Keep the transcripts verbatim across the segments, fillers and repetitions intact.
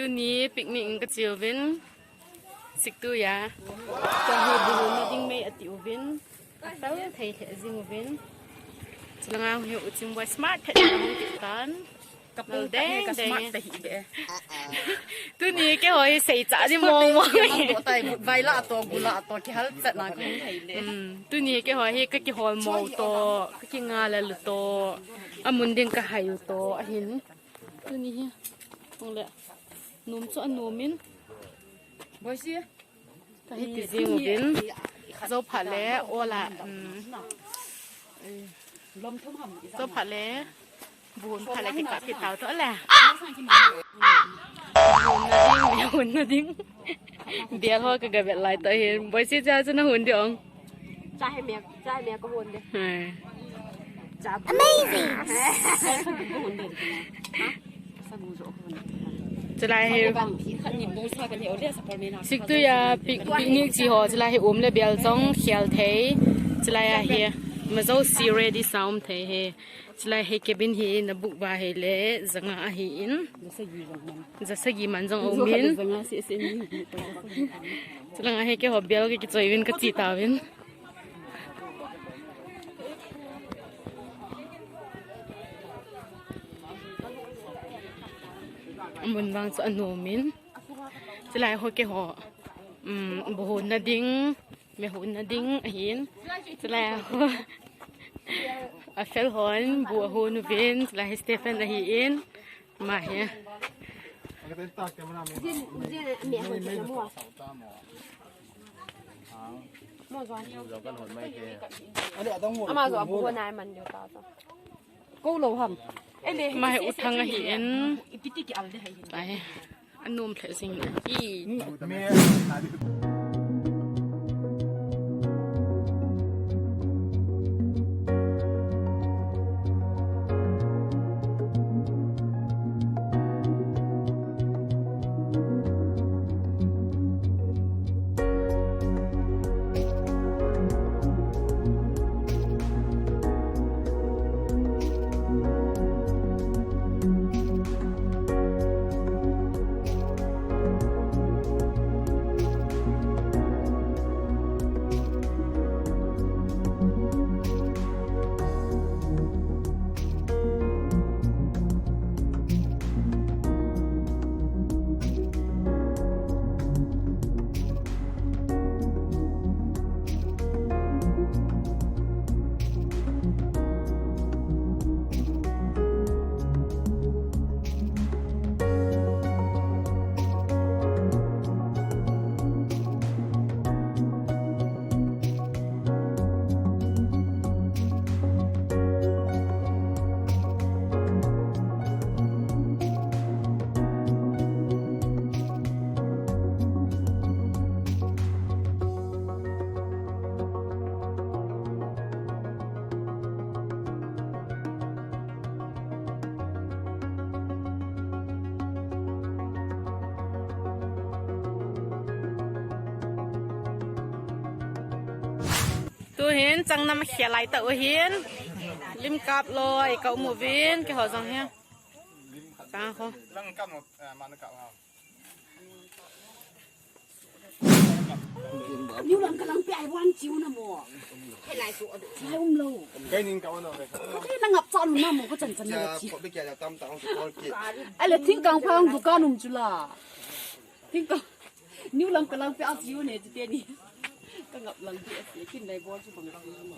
Tuni picnic in kache uvin. Siktu ya. Tua hi buhon na ding mei ati uvin. Afel thei lheh jing uvin. Chulanga hi uchim boy smart thei hung kit tan. Kapung deng deng. Tuni keiho hi seicha di mong mong. Vai la to, gu la to, kihal chat na ka hung thei le. Tuni keiho hi kakihol mo to, kakinga le lu to, amun ding kahai u to ahin. Tuni hi hung le nom chu anom in. Boisi. Hiti jing uvin. Jou phat le ola, um, jou phat le buhon phat le kikap kit tau to le. Buhon na ding, buhon na ding. Bial ho ka gavet lai to hin. Boisi cha chu na hon ding ong. Cha he me, cha he me ka hon de. Amazing. Chulai hi. Siktu ya picnic chi ho, chulai hi um le bial jong khel thei. Chulai ya hi. Majo si ready sa um thei hi. Chulai hi cabin hi na book va hi le janga ahi in. Jasagi man jong um in. Chulanga hi keiho bial kichoi uvin kache tauvin. Amun vang chu anom in. Chulai ho keiho, um, buhon na ding, mehon na ding ahin. Chulai ho. Afel hon bu ahon uvin. Chulai hi Stephen ahi in. Ama hi. Ama jo abu ho nai man jo ta ta. Ko lo ham. Ama hi u thang ahi in. Ipi ti ki al de hai hin. Ai. Anom lheh jing na hi. Tuhin changnam khel lai tah uhin. Lim kap loi ka um uvin, keiho jong hi. Ka ho. Niu lam kalang pe ai wan chiu na mo. Helai su adu. Lai um lo. Kai ning ka wan lo. Kai na ngap cha lu na mo ko chan chan na chi. Ko be kya tam ta hong ko ki. Ale thingkang phang dukan um chu la. Thingkang. Niu lam kalang pe a chiu ne chi te ni. Ka ngap lang di a chi kin lai bol chu bang lang mo.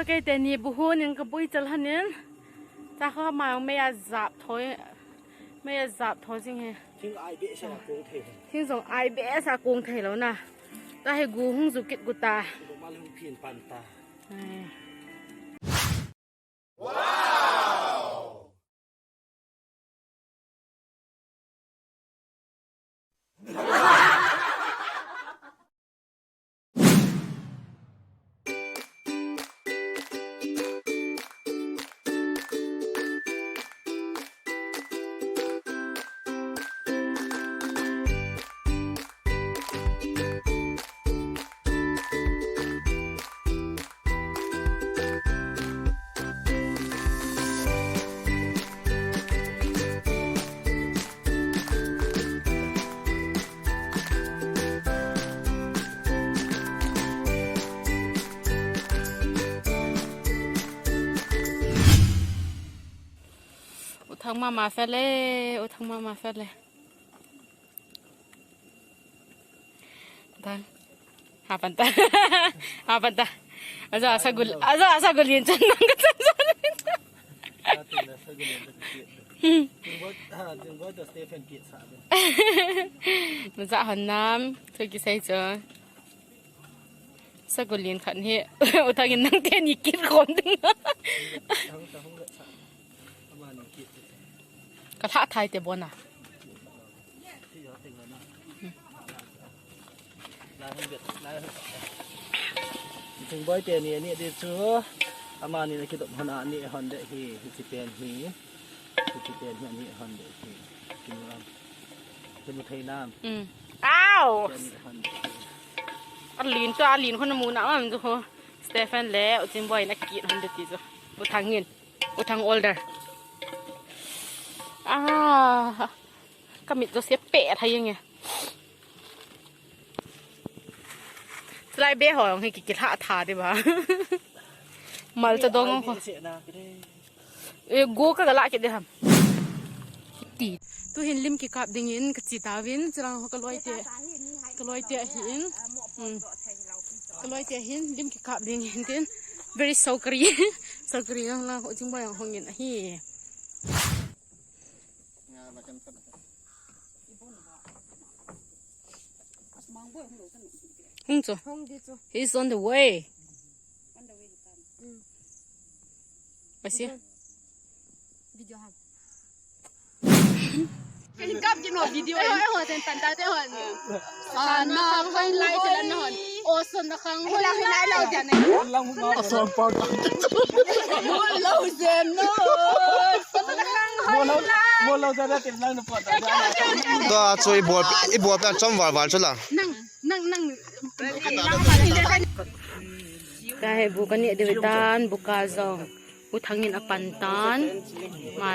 Kei teni bu hon in ka bui chal hanin. Cha kha ma mei a jap thoi. Mei a jap thoi jing he. Thing ai be sa kong thei. Thing jong ai be sa kong thei lo na. Ta he gu hung ju kit gu ta. Mal hung phin pan ta. Ai. U Thang mama fele, U Thang mama fele. Thang. Hapan ta. Hapan ta. Ajo asa gul, ajo asa gul yin chan nang ka chan chan. Hmm. Naja hon nam, thu kisei chu. Sagulin khat hi, U Thang in nang teni kit khom ding. Ka lha thai te bona. Thing boi teni ani de chu. Amani na kidop hon ani hon de hi, hichi pen hi. Hichi pen hi ani hon de hi. Kimu lam. Kimu thei nam. Mm. Au! Ani hon de hi. Alin to, alin khon mu na am chu ho. Stephen le U Chin boi na kit hon de ti chu. U Thang in. U Thang older. Ah. Ka mit jo se pe thai nge. Slai be ho hi ki ki lha tha de ba. Mal cha dong ho. E go ka la ke de ham. Ti. Tu hin lim ki kap ding in ka chi ta vin, chirang ho ka loi te. Ka loi te hin. Mm. Ka loi te hin lim ki kap ding in tin. Very sokri. Sokri lang la ho jing ba yang hong in ahi. Hung chu. He's on the way. Video ham. Kap jin ho video. Eh, eh, ho, ten tan ta, ten ho. Sana khang lai te lan hon. O son na khang hoi lai lai ja nei. Ason pa ta. Mo lo zen no. Son na khang hoi lai. Mo lo zen na tin lang na pa ta. To a chu i bol, i bol pen chom val val chu la. Nang, nang, nang. Ka he bu ka neh diu tan, bu ka jong. U Thang in apan tan. Ma,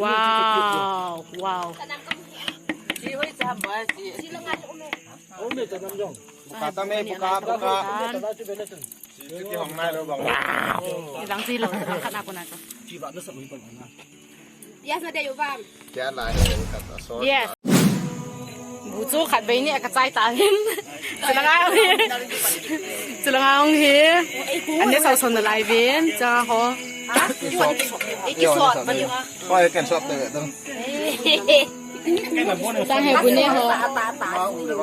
wow, wow. Buka tame, buka, buka. Wow. Ilang si lo, ilang khat na ko na to. Yes, na de yu bam. Kya lai hai khat asol. Yes. Bu chu khat vei ni ka chai ta hin. Chulanga hung hi. Chulanga hung hi. An ne sau son na lai vin. Cha ho. Ki sot. Ki sot. Hoi, kan sot te dong. Sang he bu ne ho.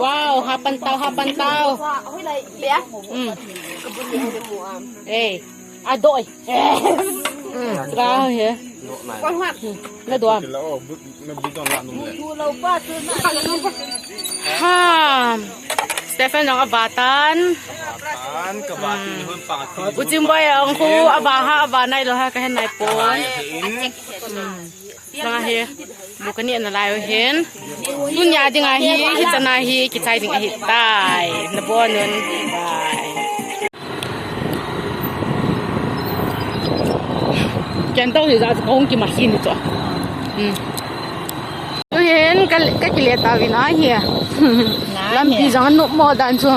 Wow, hapan tau, hapan tau. Hoi lai. Bia. Mm. Ka bu ne ho mu am. Eh. Adoi. Yes. Ka he. Kon hua. Na duam. Ha. Stephen jong ava tan. Tan ka ba ti hun pa ti. U Chin boi jong khu ava ha, ava nai lo ha ka he nai pon. Hmm. Sanga hi, bu ka neh na lai u hin. Tunia dinga hi, hichana hi, kichai ding ahi tai. Na bon un. Bye. Ken tau hi ja ka hung ki ma hi ni to. Hmm. Tu hin ka, ka kile ta vin ahi. Lampi jang nu mo dan chu.